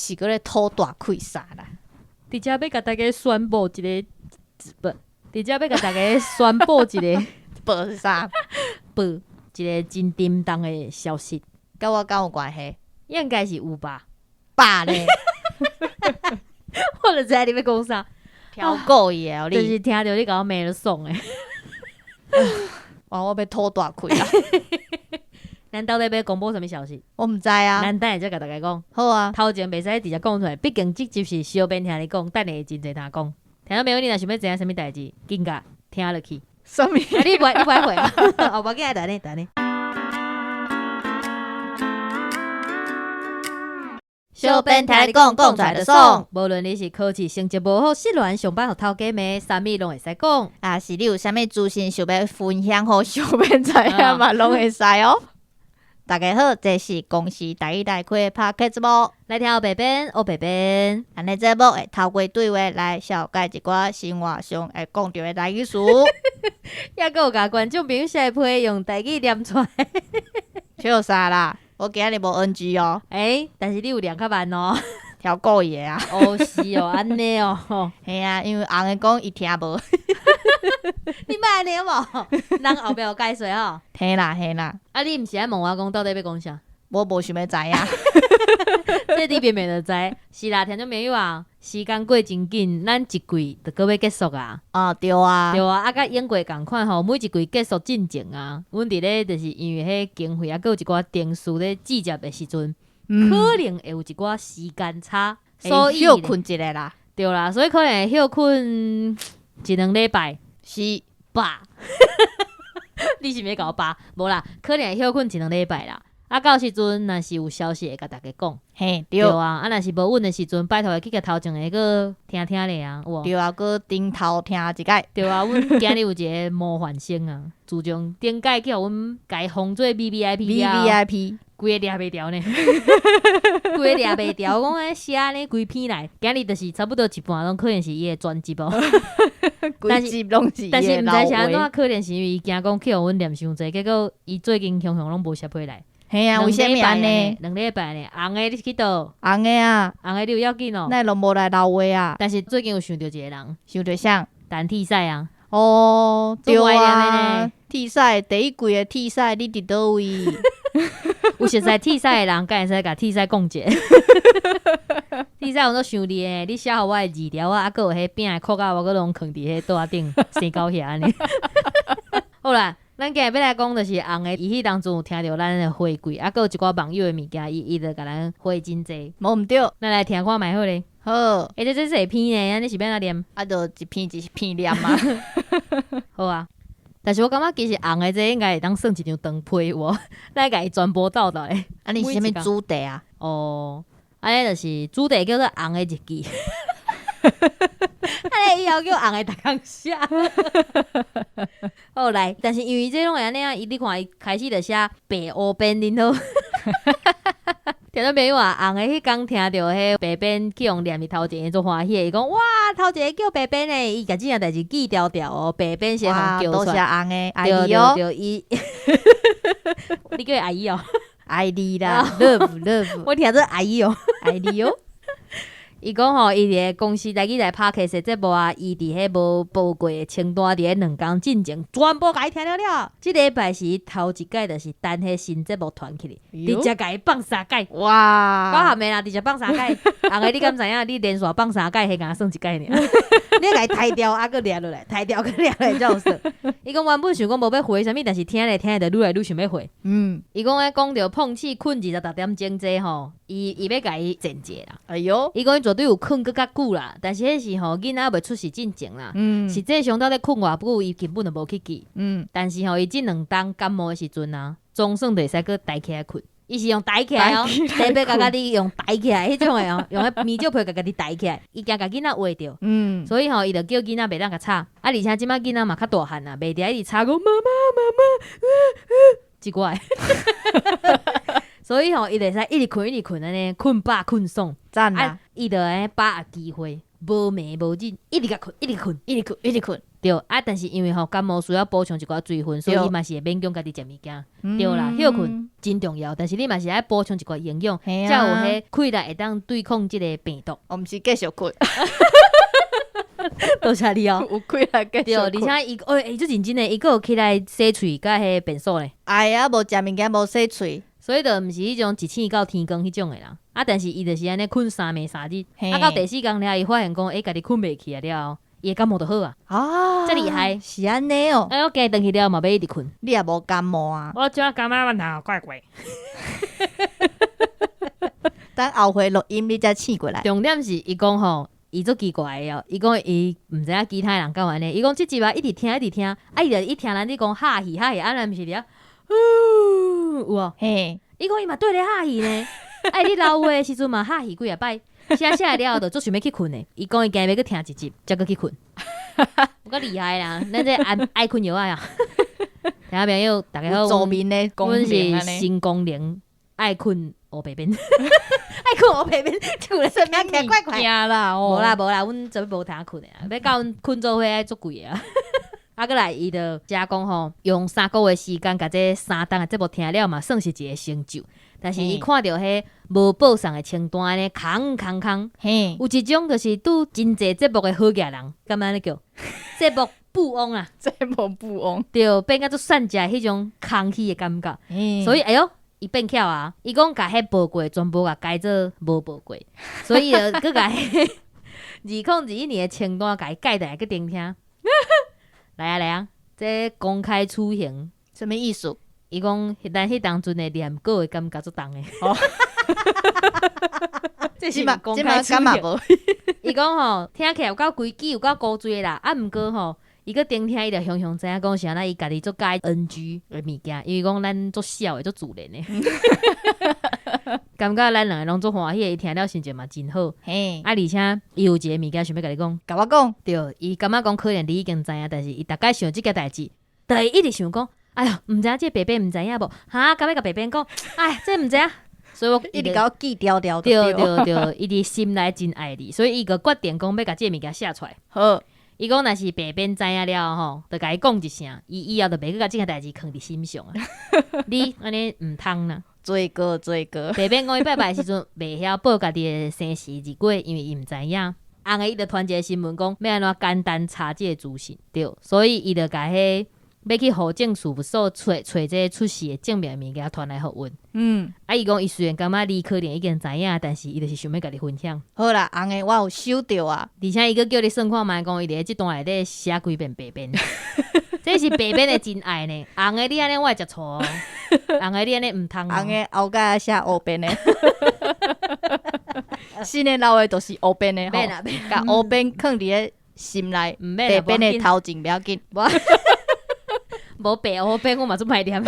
是閣咧吐大氣啥啦？佇遮欲共大家宣布一个，不，佇遮欲共大家宣布一个，報是啥？報一个真沉重的消息。佮我敢有關係？應該是有吧？吧咧，我就知影你欲講啥。超故意的哦就你，是聽著你共我罵就爽的。哇，我欲吐大氣啦！咱到底欲公布啥物消息？我毋知啊。咱等下才共大家講。好啊。頭前袂使直接講出來，畢竟這集是小編聽你講，等下會真濟通講。聽眾朋友，你若想欲知影啥物代誌，緊共聽落去。啥物？啊，你無愛回啊？哦，無緊，等下等下。小編聽你講，講出來就爽。無論你是考試成績無好、失戀、上班予頭家罵，啥物攏會使講。啊，是你有啥物資訊想欲分享予小編知影嘛，攏會使哦。大家好，這是公視台語台開的 Podcast 節目。來聽烏白編，烏白編。咱的節目會透過對話來紹介一寡生活上會講著的台語詞。猶閣有共觀眾朋友寫批用台語念出來。笑啥啦？我今日無 NG 哦。欸，但是你有念較慢哦。超故意的啊。哦，是哦，按呢哦。嘿啊，因為紅的講伊聽無。你莫按呢好無？人後壁有解說吼。嘿啦嘿啦。啊，你毋是愛問我講到底欲講啥？我無想欲知影。這你明明就知。是啦，聽眾朋友啊，時間過真緊，咱一季就閣欲結束啊。啊，對啊。對啊，啊，佮往過仝款吼，每一季結束進前啊，阮佇咧就是因為彼經費啊，閣有一寡程序咧制作的時陣，可能會有一寡時間差，所以休睏一下啦。對啦，所以可能會歇睏一兩禮拜。是吧？你是毋是共我吧？無啦，可能會歇睏一兩禮拜啦。啊，到時陣若是有消息會共大家講。嘿，對。對啊，啊，若是無阮的時陣，拜託會去共頭前的閣聽聽咧啊，有無？對啊，閣頂頭聽一擺。對啊，阮今日有一個模範生啊，自從頂擺去予阮共封做 VVIP 了 VVIP，規个掠袂牢呢，規个掠袂牢，講欸寫呢規篇來，今日就是差不多一半攏可能是伊的專輯哦。規集攏是但是伊的毋知是按老話。怎，可能是因為伊驚講去予阮念傷濟，結果伊最近雄雄攏無寫批來。嘿啊，為啥物按呢？ 2禮拜呢？紅的你是去佗？紅的啊。紅的你有要緊哦。哪會攏無來留話啊？但是最近有想著一個人。想著啥？陳鐵賽啊。哦，對啊。鐵賽第一季的鐵賽，你佇佗位？有熟似鐵賽的人，敢會使共鐵賽講一下？鐵賽有都傷厲害，你寫予我的字條啊，啊，閣有彼餅的扣仔，我閣攏囥佇彼桌仔頂，生狗遐按呢。好啦，咱今日欲來講，就是紅的，伊彼當陣有聽著咱的回饋，啊，閣有一寡網友的物件，伊就共咱回真濟。無毋對。咱來聽看覓好咧。好。欸，這這濟篇呢，按呢是欲按怎念？啊，就一篇一篇念啊。好啊。但是我感覺其實紅的這應該會當算一張長批有無？咱共伊全部鬥落來。啊，你是啥物主題啊？哦，按呢就是主題叫做紅的日記。按呢以後叫紅的逐工寫。好來，但是因為這攏會按呢啊，伊你看伊開始就寫白烏編恁好。聽眾朋友啊，紅的彼工聽著彼白編去予念佇頭前，伊足歡喜的，伊講哇，頭一个叫白編的，伊共這件代誌記牢牢哦，白編先予叫出來。多謝紅的，愛你哦。對對，伊，你叫伊阿姨哦。愛你啦，love love。我聽做阿姨哦。愛你哦。伊講吼，伊佇个公視台語台 Podcast 節目啊，伊佇彼無報過的清單佇咧2工進前，全部共伊聽了了。這禮拜是伊頭一擺，就是等彼新節目傳起來，直接共伊放三擺。哇！包含的啦，直接放三擺。紅的你敢知影？你連續放三擺，彼敢算一擺爾。你共伊刣掉，啊，閣掠落來，刣掉閣掠落來，才有算。伊講原本想講無欲回啥物，但是聽咧聽咧，就愈來愈想欲回。伊講咧講著碰氣睏26點鐘這吼，伊欲共伊剪一下啦。哎喲！伊講伊絕對有睏閣較久啦，但是彼是吼囡仔未出世進前啦。實際上到底睏偌久，伊根本就無去記。但是吼，伊這兩冬感冒的時陣啊，總算就會使閣抬起來睏。伊是用抬起來哦，特別共家己用抬起來彼種的哦，用彼棉尿被共家己抬起來，伊驚共囡仔穢著。所以吼，伊就叫囡仔袂當共吵。啊，而且這擺囡仔嘛較大漢啊，袂佇遐一直吵講媽媽媽媽，這寡。所以吼，伊就會使一直睏一直睏按呢，睏飽睏爽。讚啊！伊就按呢把握機會，無暝無日，一直共睏，一直睏，一直睏，一直睏。對啊，但是因為吼感冒需要補充一寡水分，所以伊嘛是會勉強家己食物件。對啦，歇睏真重要，但是你嘛是愛補充一寡營養，才有彼氣力會當對抗這个病毒。我毋是繼續睏，多謝你哦。有氣力繼對，續而且伊欸欸，足認真的，伊閣有起來洗喙佮彼便所咧。哎呀，無食物件，無洗喙，所以就毋是彼種一醒到天光彼種的啦。啊，但是伊就是按呢睏3暝3日，啊，到第四工了，伊發現講，欸，家己睏袂去啊了後，伊的感冒就好啊。啊，遮厲害，是按呢哦。哎，我今日轉去了嘛，欲一直睏。你也無感冒啊？我這感覺頭怪怪。等後回錄音你才醒過來。重點是伊講吼，伊足奇怪的哦。伊講伊毋知影其他人敢有按呢。伊講這集啊，一直聽一直聽，啊，伊就一聽咱咧講哈氣哈氣，啊，咱毋是佇遐，有無？嘿，伊講伊嘛綴咧哈氣呢。啊，伊咧流話的時陣嘛哈氣幾若擺，寫寫了後就足想欲去睏的。伊講伊今日欲閣聽一集，才閣去睏。有夠厲害啦！咱這愛愛睏藥仔啊。聽眾朋友，大家好，助眠的功能，阮是新功能愛睏烏白便，愛睏烏白便，這個啥物聽怪怪啦，無啦無啦，阮這欲無通睏的啊，欲共阮睏做伙愛足貴的啊。啊，閣來伊就寫講吼，用3個月時間共這3冬的節目聽了嘛，算是一個成就。但是伊看著彼無報送的清單按呢空空空，有一種就是拄真濟節目的好額人，敢按呢叫節目富翁啊，節目富翁，對，變甲足散食彼種空虛的感覺。所以哎喲，伊變巧啊！伊講共彼報過全部共改做無報過，所以就閣共2021年的清單共伊改轉來閣重聽。來啊來啊，這公開處刑，啥物意思？伊講咱彼當陣的念稿的感覺足重的。哦，這是公開處刑。伊講吼，聽起來有夠規矩，有夠古錐的啦。啊，毋過吼，伊閣重聽，伊就雄雄知影講是按怎，伊家己足佮意 NG 的物件，因為講咱足痟的，足自然的。感覺咱兩个攏足歡喜的，伊聽了心情嘛真好。啊，而且伊有一个物件想欲共你講，共我講。對，伊感覺講可能你已經知影，但是伊逐擺想這件代誌，就會一直想講，哎喲，毋知影這白白毋知影無？哈，敢欲共白白講？哎，這毋知影，所以我一直共我記牢牢。對對對，伊佇心內真愛你，所以伊就決定講欲共這个物件寫出來。好，伊講若是白變知影了吼，就共伊講一聲，伊以後就袂閣共這件代誌囥佇心上啊。你按呢毋通啦。罪過罪過。白變講伊拜拜的時陣袂曉報家己的生時日月，因為伊毋知影。紅的伊就傳一个新聞講，欲按怎簡單查這个資訊，對，所以伊就共彼欲去戶政事務所揣揣這个出世的證明物件傳來予阮。啊，伊講伊雖然感覺你可能已經知影，但是伊就是想欲共你分享。好啦，紅的我有收著啊。而且伊閣叫你算看覓，講伊佇咧這段內底寫幾遍白變，這是白變的真愛呢。紅的你按呢我會食醋哦，紅的你按呢毋通。紅的後蓋寫烏變的，新的老的都是烏變的吼，共烏變囥佇咧心內，白變的頭前不要緊。無白烏變，我嘛足歹念。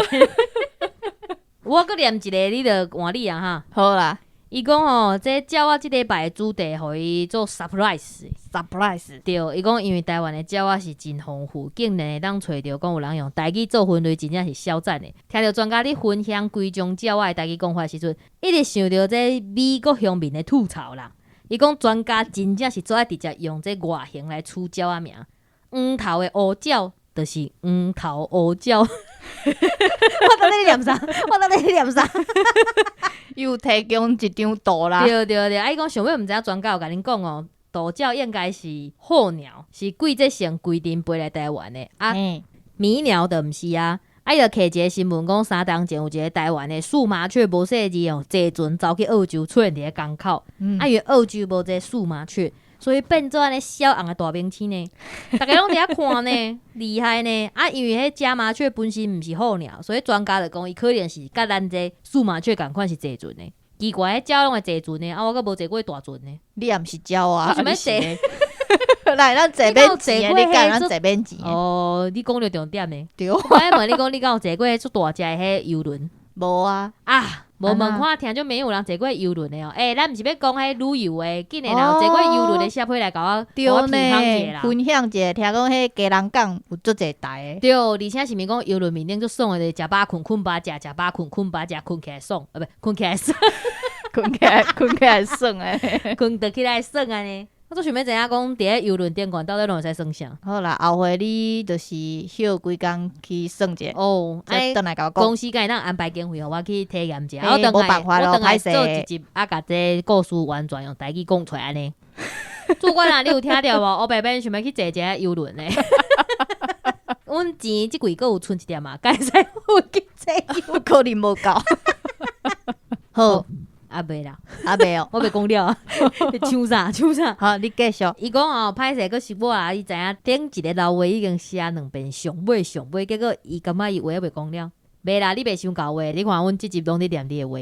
我閣念一个，你就換你啊哈。好啦，伊講吼，這鳥仔這禮拜的主題，予伊做 surprise。 surprise。對，伊講因為台灣的鳥仔是真豐富，竟然會當揣著講有人用台語做分類，真正是痟讚的。聽著專家咧分享規種鳥仔的台語講法時陣，一直想著這美國鄉民的吐槽啦。伊講專家真正是足愛直接用這外形來取鳥仔名，黃頭的烏鳥就是黃頭烏鳥。我到底咧念啥？我到底咧念啥？又提供一張圖啦。對對對，啊！伊講上尾毋知影專家有共恁講哦，渡鳥應該是候鳥，是季節性規定飛來台灣的啊。迷鳥就毋是啊。啊，伊就摕一个新聞講，3冬前有一个台灣的樹麻雀無細膩哦，坐船走去澳洲出現佇咧港口。啊，因為澳洲無這个樹麻雀，所以變做按呢痟紅的大明星呢。逐家攏佇遐看呢，厲害呢。啊，因為彼家麻雀本身毋是候鳥，所以專家就講伊可能是佮咱這樹麻雀仝款是坐船的。奇怪，彼鳥攏會坐船的，啊，我閣無坐過大船呢。你也毋是鳥啊，我想欲坐？來，咱坐免錢的，你講咱坐免錢。哦，你講著重點呢。對。我愛問你講，你敢有坐過足大隻的彼遊輪？無啊。啊，無問看，聽眾沒有人坐過遊輪的哦。欸，咱毋是欲講彼旅遊的，竟然有坐過遊輪的寫批來共我對呢，分享一下，聽講彼基隆港有足濟台的。對，而且是毋是講遊輪面頂足爽的，食飽睏，睏飽食，食飽睏，睏飽食，睏起來爽，啊，毋睏起來爽，睏起來，睏起來爽的，睏著起來爽按呢。我足想欲知影講，佇咧遊輪頂懸到底攏會使耍啥？好啦，後回你就是歇幾工去耍者，哦，再轉來共我講。公司敢會當安排經費，予我去體驗者。欸，無辦法咯，我轉來做一集，啊，共這故事完全用台語講出來按呢。主管啊，你有聽著無？烏白免想欲去坐一下遊輪咧。阮錢這季閣有賰一點仔，敢會使有去坐遊？可能無夠。好。啊袂啦，啊袂哦，我袂講了啊。你搶啥？搶啥？好，你繼續。伊講哦，歹勢閣是我啊，伊知影頂一个老話已經寫兩遍，上尾上尾，結果伊感覺伊話猶未講了。袂啦，你袂傷厚話，你看阮這集攏佇念你的話。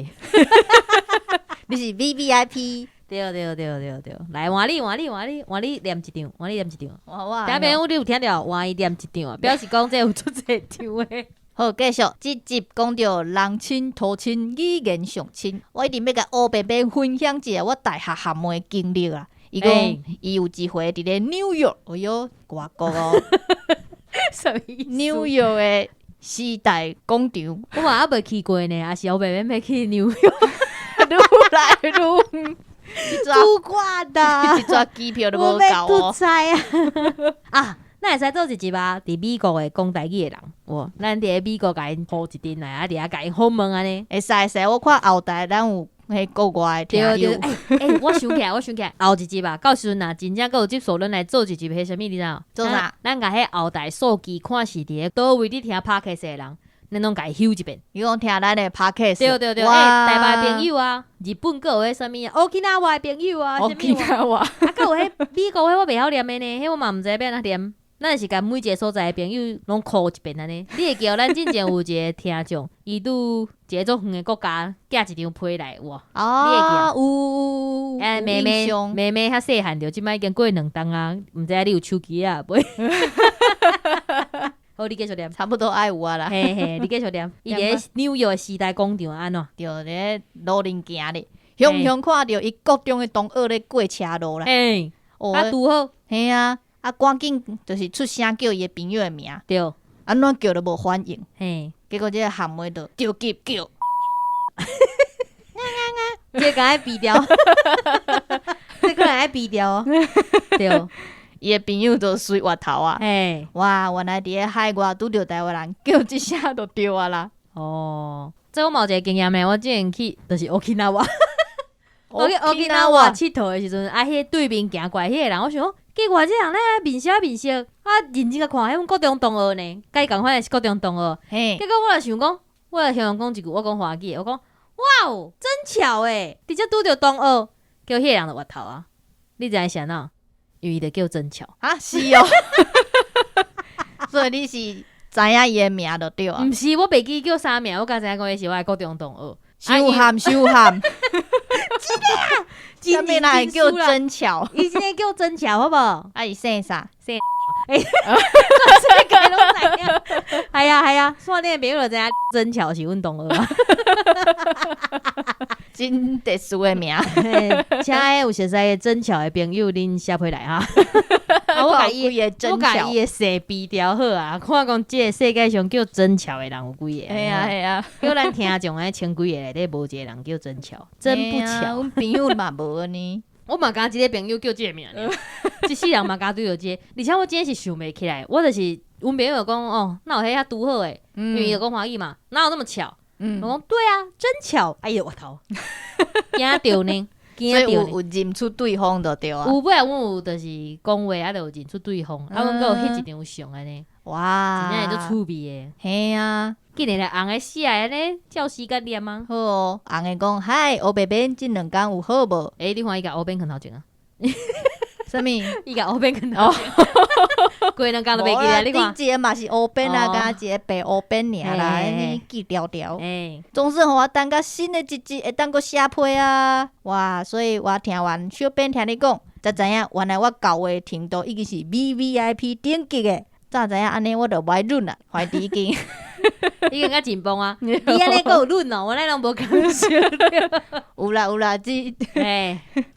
你是 VVIP。對對對對對，來換你換你換你換你念一張，換你念一張。我頂邊你有聽著換伊念一張啊，表示講這有足濟張的。好，繼續。這集講著人親土親，語言上親。我一定欲共烏白白分享一下我大學學問的經歷啊。伊講伊有一回佇咧紐約，哎喲，外國哦。啥物意思？紐約的時代廣場。我嘛猶未去過呢，抑是烏白免欲去紐約。愈來愈遠。主管的，一張機票都無夠哦。出差啊！啊，咱會使做一集啊？佇美國的講台語的人，哇，咱佇咧美國共𪜶呼一陣來，啊，佇遐共𪜶訪問按呢。會使會使，我看後台咱有彼國外的聽友。欸欸，我想起來，我想起來，後一集吧，到時陣若真正閣有集數，咱來做一集彼啥物，你知無？做啥？咱共彼後台數據看是佇咧佗位佇聽 Podcast 的人，咱攏共伊翕一遍。伊講聽咱的 Podcast。對對對，欸，台北朋友啊，日本閣有彼啥物啊，沖縄的朋友啊，沖縄，啊，閣有彼美國彼我袂曉念的呢，彼我嘛毋知欲按怎念。咱是共每一个所在的朋友攏 call 一遍按呢。你會記得咱之前有一个聽眾，伊拄一個足遠的國家寄一張批來，有無？哦，你會記得？有。欸，妹妹妹妹較細漢著，這擺已經過兩冬啊，毋知影你有手機啊未？好，你繼續念。差不多愛有啊啦。嘿嘿，你繼續念。伊佇咧紐約的時代廣場按怎？對，佇咧路頂行咧，雄雄看著伊國中的同學咧過車路啦。嘿，啊，拄好。嘿啊，啊，趕緊就是出聲叫伊的朋友的名。對。按怎叫都無反應。嘿。結果這個含妹就著急叫。這個愛嗶掉。這個愛嗶掉哦。對。伊的朋友就隨越頭啊！嘿，哇，原來佇咧海外拄著台灣人叫這聲就對啊啦！哦，這我嘛有一個經驗呢，我之前去就是沖縄，我去沖縄𨑨迌的時陣，啊，彼對面行過來彼個人，我想講，奇怪，這人咧面色面色，啊，認真共看，彼阮國中同學呢，共伊仝款的是國中同學。嘿，結果我就想講，我就向講一句，我講華語的，我講，哇哦，真巧欸，直接拄著同學，叫彼個人就越頭啊！你知影是按怎？因為伊就叫真巧啊，是哦，所以你是知影伊的名就對啊。毋是，我袂記叫啥名，我敢知影講伊是我的國中同學。傷譀傷譀，真的啊？啥物人會叫真巧？伊真的叫真巧，好無？啊，伊姓啥？姓欸，全世界攏知影。係啊係啊，煞恁的朋友就知影真巧是阮同學啊。真特殊的名。請有熟似的真巧的朋友，恁寫批來哈。我共伊的姓嗶掉好啊，看講這個世界上叫真巧的人有幾個？係啊係啊，叫咱聽眾的千幾個內底無一個人叫真巧，真不巧。阮朋友嘛無呢。我嘛敢一個朋友叫這個名爾，一世人嘛敢拄著這個，而且我真的是想袂起來，我就是阮朋友講哦，哪有彼遐拄好的，因為伊就講華語嘛，哪有那麼巧？我講對啊，真巧，哎喲我頭，驚著呢，驚所以有認出對方就對啊。有尾仔阮有就是講話啊，就有認出對方，啊，阮閣有翕一張相按呢。哇，真正會足趣味的。嘿啊，竟然來紅的寫按呢，照時間念啊。好哦，紅的講嗨，烏白免這兩工有好無？欸，你看伊共烏邊囥頭前啊？啥物？伊共烏邊囥頭前，過兩工都袂記得。你看，頂一个嘛是烏邊啊，敢一个白烏邊爾啦，按呢記牢牢。欸，總算予我等到新的一集會當閣寫批啊！哇，所以我聽完小編聽你講，才知影原來我厚話程度已經是 VVIP 等級的。早知影按呢，我就無愛忍啊，懷已經已經較緊繃啊！你按呢閣有忍哦，我那攏無感受。有啦有啦，這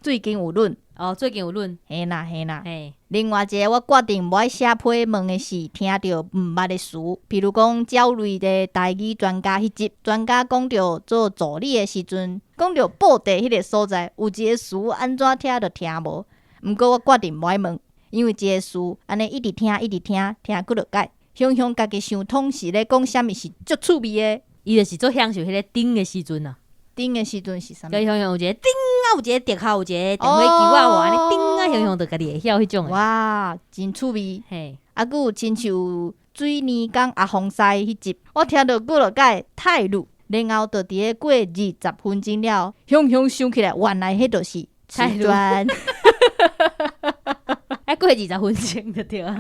最近有忍。哦，最近有忍。嘿啦嘿啦。嘿。另外一个我決定無愛寫批問的是，聽著毋捌的詞，譬如講焦慮的台語專家彼集，專家講著做助理的時陣，講著布袋彼个所在有一个詞按怎聽都聽無。毋過我決定無愛問，因為這个詞按呢一直聽一直聽，聽幾落擺，雄雄家己想通是咧講啥物是足趣味的。伊就是足享受彼个叮的時陣啊。叮的時陣是啥物？就雄雄有一个叮啊，有一個特效，有一個電火球仔活按呢叮啊，雄雄就家己會曉彼種的。哇，真趣味！嘿，啊，閣有親像水泥工阿風師彼集，我聽著幾落擺泰魯，然後就佇咧過20分鐘了，雄雄想起來，原來彼就是泰瓷磚。愛過20分鐘就對啊。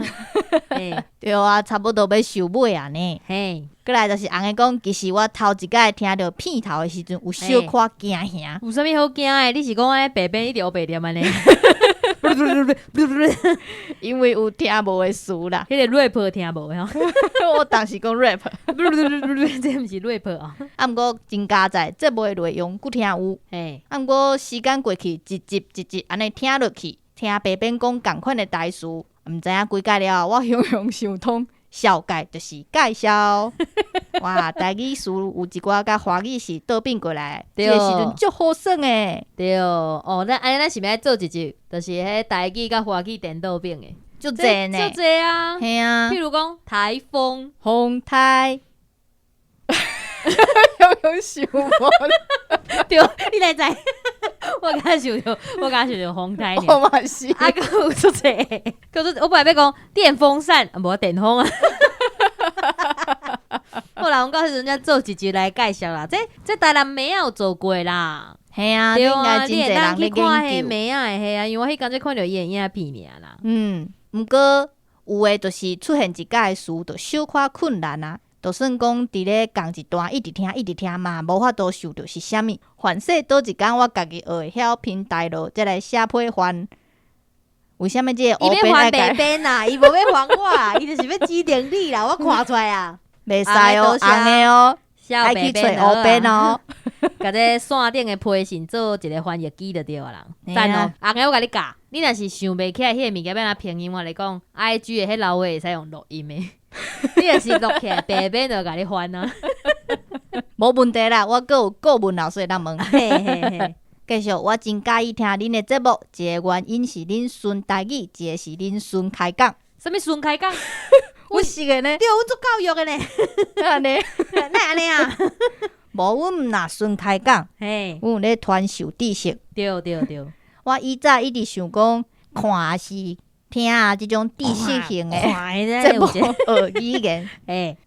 嘿，對啊，差不多欲收尾啊呢。嘿，過來就是尪仔講，其實我頭一擺聽著片頭的時陣，有小可驚嚇。有啥物好驚的？你是講按呢白邊一直烏白念按呢？因為有聽無的詞啦。彼個 rap 聽無吼？我當時講 rap，這毋是 rap 哦。啊，毋過真佳哉，節目的內容閣聽有。啊，毋過時間過去，一集一集按呢聽落去，聽白邊講仝款的台詞，毋知影幾擺了，我雄雄想通，紹介就是介紹。哇，台語詞有一寡佮華語是倒變過來，這个時陣足好耍的。對，哦，咱按呢咱是毋是愛做一集，就是彼台語佮華語顛倒變的？足濟呢。足濟啊！嘿啊。譬如講颱風、風颱。雄雄想無？對，你來知？我敢想著，我敢想著風颱。我嘛是。啊，閣有足濟，閣做我本來欲講電風扇，無電風啊。好啦，阮到彼陣才做一集來介紹啦。這台南妹仔有做過啦。嘿啊，對啊，你會當去看彼妹仔的，嘿啊，因為我彼工才看著伊的影片爾啦。嗯，毋過有的就是出現一擺的詞，就小可困難啊。就算講佇咧仝一段一直聽一直聽嘛，無法度想著是啥物。凡勢佗一工我家己學會曉拼台語，才來寫批翻。為啥物這个伊欲還白邊啦，伊無欲還我，伊就是欲指定你啦，我看出來啊。袂使哦，尪仔哦，愛去揣烏邊哦。共這線頂的批信做一个翻譯機就對啊啦。讚哦，尪仔我共你教，你若是想袂起來彼个物件欲按怎拼音，我來講，IG 的彼老話會使用錄音的，你若是錄起來，白邊就共你翻啊。無問題啦，我閣有顧問老師會當問。嘿嘿嘿。繼續，我真佮意聽恁的節目，一个原因是恁順台語，一个是恁順開講。啥物順開講？阮是的呢。對，阮做教育的呢。按呢？哪按呢啊？無，阮毋若順開講，阮有咧傳授知識。對對對。我以早一直想講，看是聽啊，這種知識型的節目學語言，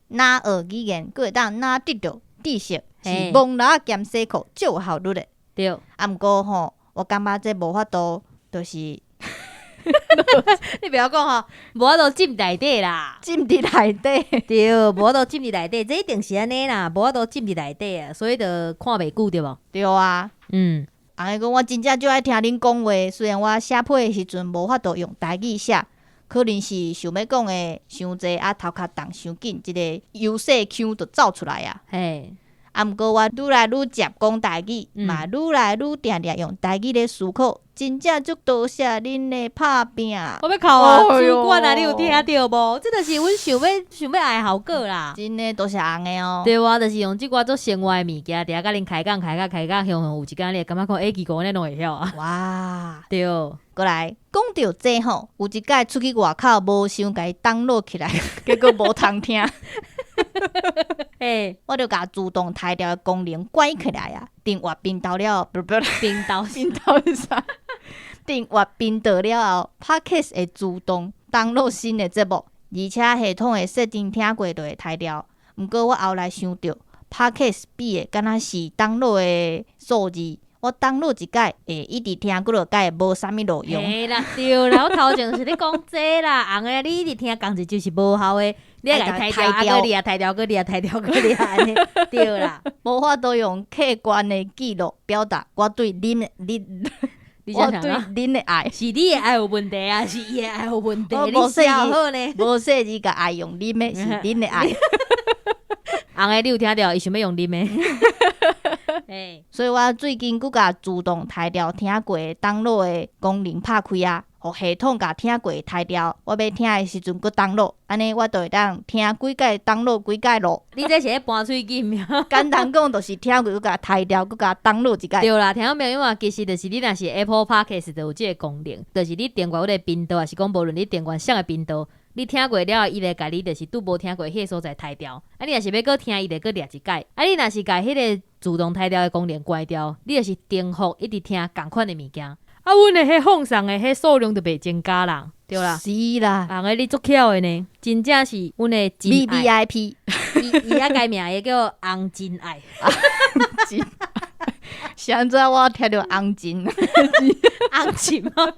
若學語言，閣會當若得著知識，是摸蜊仔兼洗褲，足有效率的。對。啊，毋過吼，我感覺這無法度，就是你袂曉講吼，無法度浸內底啦，浸佇內底。對，無法度浸佇內底，這一定是按呢啦，無法度浸佇內底啊，所以就看袂久對無？對啊。尪仔講我真正足愛聽恁講話，雖然我寫批的時陣無法度用台語寫，可能是想欲講的傷濟啊，頭殼動傷緊，這个優勢腔就走出來啊。啊，毋過我愈來愈捷講台語，嘛愈來愈定定用台語咧思考，真正足多謝恁的拍拚。我欲哭啊！主管啊，你有聽著無？這就是阮想欲愛的效果啦。真的多謝尪仔哦。對啊，就是用這寡做生活的物件，佇遐共恁開講開講開講，雄雄有一工你會感覺講，欸，奇怪，按呢攏會曉啊。哇！對。過來講著這吼，有一擺出去外口無想共伊 download 起來，結果無通聽。我就共自動刣掉的功能關起來啊！訂閱頻道了，不不，頻道頻道是啥？訂閱頻道了後，Podcast 會自動 download 新的節目，而且系統的設定聽過就會刣掉。毋過我後來想著，Podcast 比的敢若是 download 的數字，我 download 一擺會一直聽幾落擺，無啥物路用。嘿啦，對啦，我頭前是咧講這啦，尪仔你一直聽仝一就是無效的。你愛共刣掉，啊，閣你也刣掉，閣你也刣掉，閣你按呢，對啦。無法度用客觀的記錄表達我對恁的恁，我對恁的愛。是你的愛有問題啊，是伊的愛有問題？無你寫好呢？無細字共愛用恁的，是恁的愛。尪仔，你有聽著？伊想欲用恁的。所以我最近閣共自動刣掉聽過 download 的功能拍開啊，予系統共聽過刣掉，我欲聽的時陣閣 download，按呢我就會當聽幾擺 download 幾擺咯。你這是咧搬喙罨嗎？簡單講，就是聽過閣共刣掉，閣共 download 一擺。對啦，聽眾朋友啊，其實就是你若是 Apple Podcast 就有這个功能，就是你訂閱阮的頻道，抑是講無論你訂閱啥个頻道，你聽過了後，伊會共你就是拄無聽過彼个所在刣掉。啊，你若是欲閣聽，伊就閣掠一擺。啊，你若是共彼个自動刣掉的功能關掉，你就是重複一直聽仝款的物件。啊，阮的彼放送的彼數量就袂增加啦，對啦。是啦。紅的你足巧的呢，真正是阮的真愛。 VVIP。伊伊遐改名，伊叫紅真愛。是按怎我聽著紅真？紅琴哦，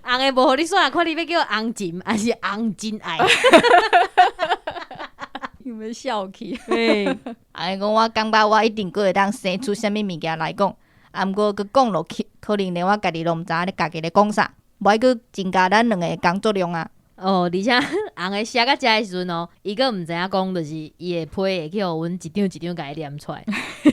紅的無予你選，看你欲叫紅琴抑是紅真愛。有欲笑去？哎，講我感覺我一定閣會當生出啥物物件來講，啊，毋過閣講落去，可能連我家己攏毋知影咧家己咧講啥，無愛閣增加咱兩个工作量啊。哦，而且紅的寫到遮的時陣哦，伊閣毋知影講，就是伊的批會去予阮一張一張共伊念出來。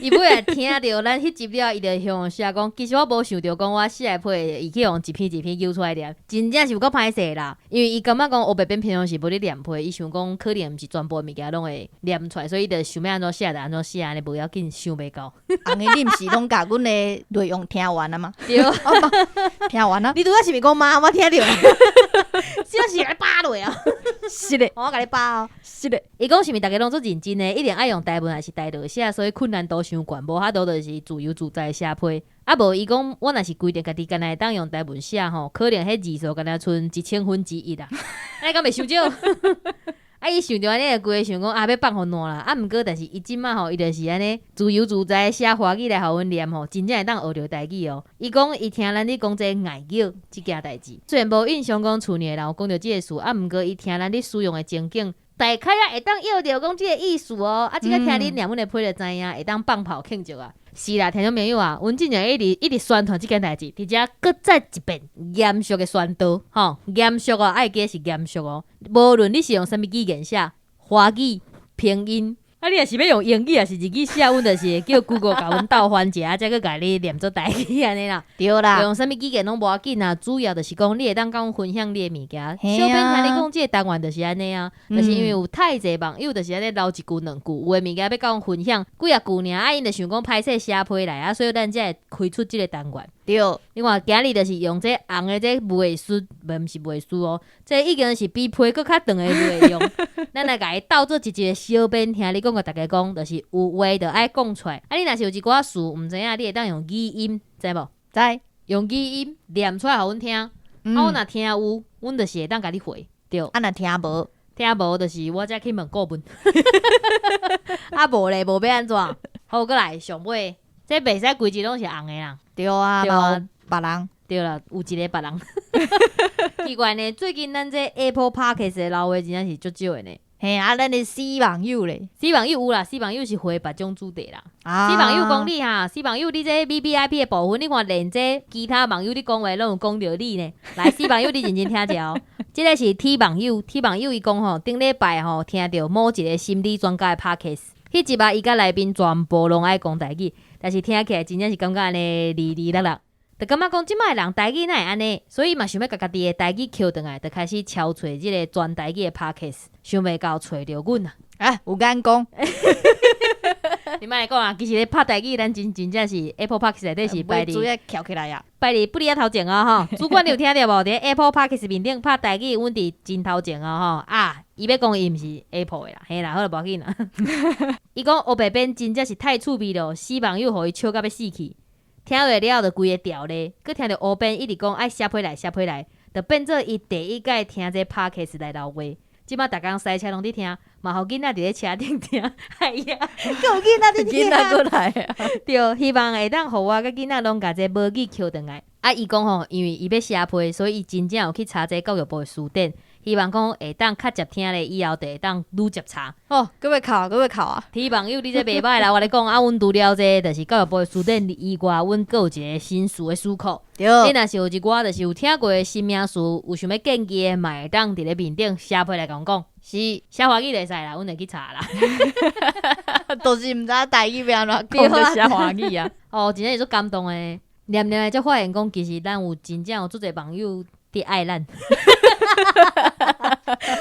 伊尾仔聽著咱彼集了，伊就向寫講，其實我無想著講我寫的批，伊去予一篇一篇揪出來念，真正是有夠歹勢啦。因為伊感覺講烏白變平常時無咧念批，伊想講可能毋是全部的物件攏會念出來，所以伊就想欲按怎寫就按怎寫，按呢無要緊，想袂到。紅的，你毋是攏共阮的內容聽完啊嗎？對，聽完啊。你拄仔是毋是講媽？我聽著，這是來扒落啊！是的，我共你扒哦。是的。伊講是毋是逐家攏足認真的，一定愛用台文抑是台語寫，所以困難度傷懸，無法度就是自由自在寫批。啊無，伊講我若是規定家己干焦會當用台文寫吼，可能彼字數干焦賰1/1000啊！按呢敢袂傷少？啊，伊想著按呢，規个想講啊，欲放予爛啦。啊，毋過但是伊這馬吼，伊就是按呢自由自在寫華語來予阮念吼，真正會當學著台語哦。伊講伊聽咱咧講這個礙語這件代誌，雖然無印象講厝內的人有講著這个詞，啊，毋過伊聽咱咧使用的情景，大概也會當約著講這個意思哦。啊，這个聽你念阮的批就知影，會當放炮慶祝啊。是啦，聽眾朋友啊，阮之前一直一直宣傳這件代誌，佇遮閣再一遍嚴肅的宣導，吼，嚴肅哦，愛記是嚴肅哦。無論你是用啥物語言寫，華語、拼音，啊，你若是欲用英語抑是日語寫，阮就是會叫 Google 共阮鬥翻一下，才閣共你念做台語按呢啦。對啦。用啥物語言攏無要緊啊，主要就是講你會當共阮分享你的物件。小編聽你講這个單元就是按呢啊，就是因為有太濟網友就是按呢留一句兩句，有的物件欲共阮分享幾仔句爾，啊，𪜶就想講歹勢寫批來啊，所以咱才會開出這个單元。對。你看今日就是用這紅的這魔術，毋是魔術哦，這已經是比批閣較長的內容。咱來共伊鬥做一集小編聽你講，共大家講，就是有話就愛講出來。啊，你若是有一寡事毋知影，你會當用語音，知無？知。用語音念出來予阮聽，啊，阮若聽有，阮就是會當共你回。對。啊，若聽無？聽無就是我才去問顧問。啊，無咧，無欲按怎？好，閣來上尾，這袂使規集攏是紅的啦。對啊，對啊，別人。對啦，有一个別人。奇怪呢，最近咱這 Apple Podcast 的留話真正是足少的呢。嘿啊，咱的死網友咧，死網友有啦，死網友是回別種主題啦。死網友講你哈，死網友你這 VVIP 的部分，你看連這其他網友咧講話攏有講著你呢。來，死網友你認真聽者哦。這个是 T 網友，T 網友伊講吼，頂禮拜吼聽著某一个心理專家的 Podcast，彼集啊伊佮來賓全部攏愛講台語，但是聽起來真正是感覺按呢離離落落。就感覺講這擺的人台語哪會按呢，所以嘛想欲共家己的台語抾轉來，就開始敲揣這个全台語的 Podcast，想袂到揣著阮啊！啊，有眼光。你莫來講啊，其實咧拍台語，咱真真正是 Apple Podcast 內底是排佇翹起來啊，排佇不離仔頭前哦吼。主管你有聽著無？佇 Apple Podcast 面頂拍台語，阮佇真頭前哦吼。啊，伊欲講伊毋是 Apple 的啦，嘿啦，好啦，無要緊啦。伊講烏白變真正是太趣味了，死網友予伊笑甲欲死去。聽完了就規个掉咧，閣聽著烏邊一直講愛寫批來寫批來，就變做伊第一擺聽這 Podcast 來留話。這擺逐工駛車攏佇聽，嘛予囡仔佇咧車頂聽。哎呀，閣有囡仔佇聽。囡仔閣來啊！對，希望會當予我佮囡仔攏共這母語抾轉來。啊，伊講吼，因為伊欲寫批，所以伊真正有去查這教育部的辭典，希望講會當較捷聽咧，以後就會當愈捷查。哦，閣欲考，閣欲考啊！ T 網友，你這袂䆀啦！我咧講啊，阮除了這就是教育部的辭典以外，阮閣有一個新詞的詞庫。對。你若是有一寡就是有聽過的新名詞，有想欲建議的，嘛會當佇咧面頂寫批來共阮講。是，寫華語就會使啦，阮會去查啦。都是毋知影台語欲按怎講，就寫華語啊。哦，真正是足感動的。念念的才發現講，其實咱有真正有足濟網友。佇愛咱。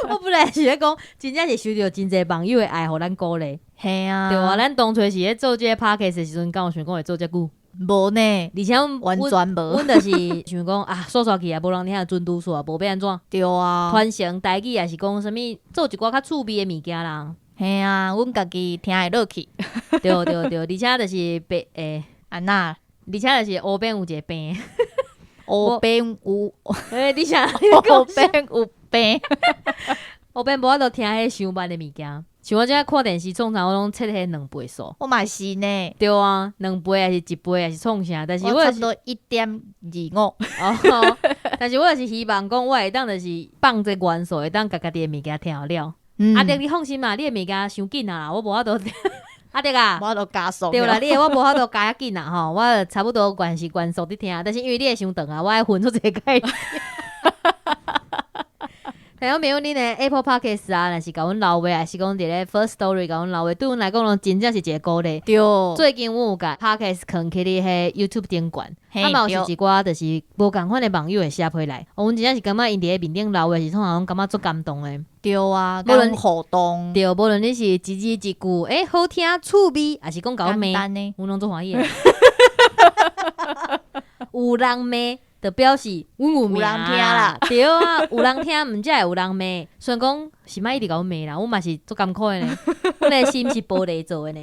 我本來是咧講，真正是受著真濟網友的愛，予咱鼓勵。嘿啊，對啊，咱當初是咧做這個 podcast 的時陣，敢有想講會做遮久？無呢，而且阮完全無。阮就是想講啊，煞煞去啊，無人聽準拄煞，無欲按怎？對啊，傳承台語也是講啥物，做一寡較趣味的物件啦。嘿啊，阮家己聽會落去。對對對，而且就是白欸，按怎？而且就是烏邊有一個病。烏邊有，欸，你啥？烏邊有病。烏邊無法度聽彼傷慢的物件，像我這看電視創啥，我攏切彼兩倍速。我嘛是呢。對啊，兩倍還是一倍還是創啥？但是我差不多1.25。哦，但是我就是希望講，我會當就是放這元素，會當共家己的物件聽了。阿德，你放心啦，你的物件傷緊啊，我無法度。阿德啊，無法度加速。對啦，你的我無法度加遐緊啦吼，我差不多原是原速佇聽，但是因為你的傷長啊，我愛分出一個概念。聽眾朋友，恁的 Apple Podcast 啊，若是共阮留話，還是講佇咧 Firstory 共阮留話，對阮來講攏真正是一個鼓勵。最近阮有共 Podcast 囥去咧彼 YouTube 頂懸，啊嘛有是一寡就是無仝款的網友會寫批來，阮真正是感覺𪜶佇咧面頂留話，是創啥攏感覺足感動的。對啊，無論互動，對，無論你是一字一句，欸，好聽趣味，還是講共阮罵，阮攏足歡喜的。有人罵，就表示阮有有人聽啦，對啊，有人聽，毋才會有人罵。雖然講是莫一直共阮罵啦，阮嘛是足艱苦的呢。阮的心是玻璃做的呢。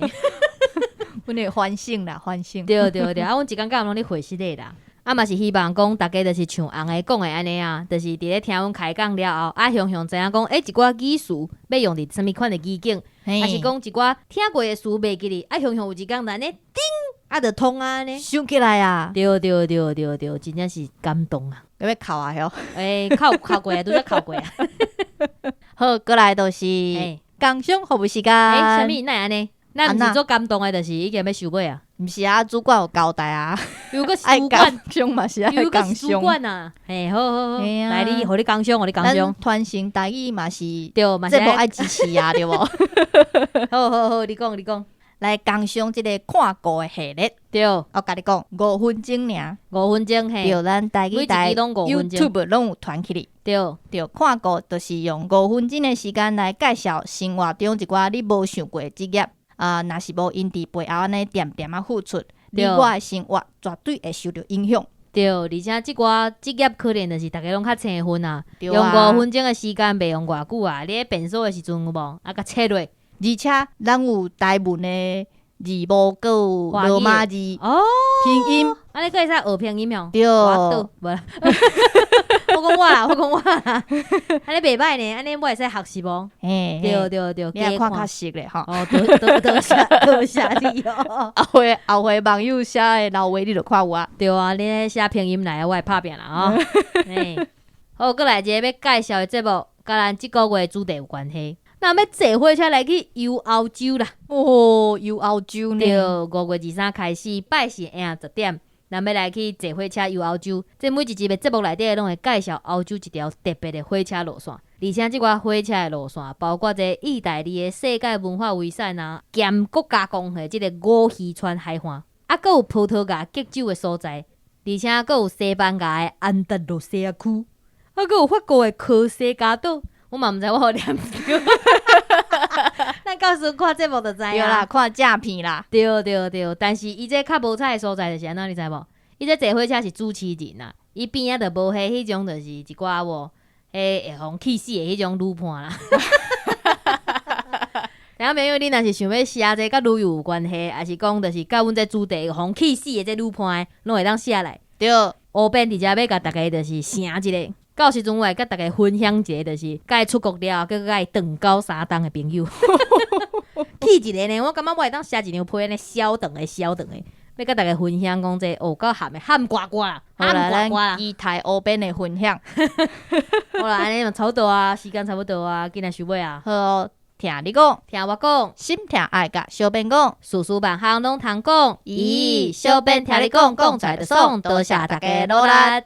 阮會反省啦，反省。對對對，啊，阮一工到晚攏咧回息的啦。啊嘛是希望講逐家就是像紅的講的按呢啊，就是佇咧聽阮開講了後，啊雄雄知影講，欸，一寡語詞欲用佇啥物款的語境，抑是講一寡聽過的詞袂記得，啊雄雄有一工按呢叮，啊就通啊按呢。想起來啊！對對對對對，真正是感動啊！欲欲哭啊？吼！欸，哭哭過啊，拄才哭過啊。好，過來就是工商服務時間。欸，啥物？哪會按呢？咱毋是足感動的，就是已經欲收尾啊。毋是啊，主管有交代啊。又閣是主管，嘛是愛工商主管啊。嘿，好好好，來你，予你工商，予你工商。傳承台語嘛是對，嘛是節目愛支持啊，對無？好好好，你講你講。來工商這個看顧的系列。對。我共你講，五分鐘爾。五分鐘嘿。對，咱台語台 YouTube 攏有傳起來。對，看顧就是用五分鐘的時間來介紹生活中一寡你無想過的職業。啊，若是無𪜶佇背後按呢恬恬仔付出，你我的生活絕對會受著影響。對，而且這寡職業可能就是逐家攏較青分啊，用五分鐘的時間袂用偌久啊。你咧便所的時陣有無？啊，共切落。而且咱有台文的字幕，閣有羅馬字哦，拼音，按呢閣會使學拼音哦。對，我無啦，我講我啦，我講我啦，按呢袂䆀呢，按呢我會使學習無？嘿，對對對，你愛看較熟咧吼。哦，多多多謝多謝你哦。後回後回網友寫的老話，你就看有啊。對啊，你咧寫拼音來，我會拍拚啦哦。好，閣來一個欲介紹的節目，佮咱這個月主題有關係。咱欲坐火車來去遊歐洲啦！哦，遊歐洲呢？對，5月23開始，拜四晏10點，咱欲來去坐火車遊歐洲。這每一集的節目內底攏會介紹歐洲一條特別的火車路線，而且這寡火車的路線包括這義大利的世界文化遺產啊，兼國家公園這个五漁川海岸，啊，閣有葡萄牙極酒的所在，而且閣有西班牙的安達盧西亞區，啊，閣有法國的科西嘉島。我嘛毋知我予念著，咱到時看節目就知影。對啦，看正片啦。對對對，但是伊這較無彩的所在就是按怎，你知無？伊這坐火車是主持人啦，伊邊仔就無彼種就是一寡無，彼會予氣死的彼種女伴啦。聽眾朋友，你若是想欲寫這佮旅遊有關係，抑是講就是佮阮這主題予氣死的這女伴，攏會當寫來。對，烏邊佇遮欲共逐家就是聲一下。到時陣我會佮逐家分享一個，就是佮伊出國了後，閣佮伊斷交三冬的朋友，氣一个呢。我感覺我會當寫一張批按呢小長的小長的，欲佮逐家分享講這哦，夠譀的譀呱呱啦，譀呱呱啦。期待烏邊的分享。好啦，按呢嘛差不多啊，時間差不多啊，緊來收尾啊。好，聽你講，聽我講，心疼愛共小編講，事事萬項攏通講。咦，小編聽你講，講出來就爽，多謝逐家努力。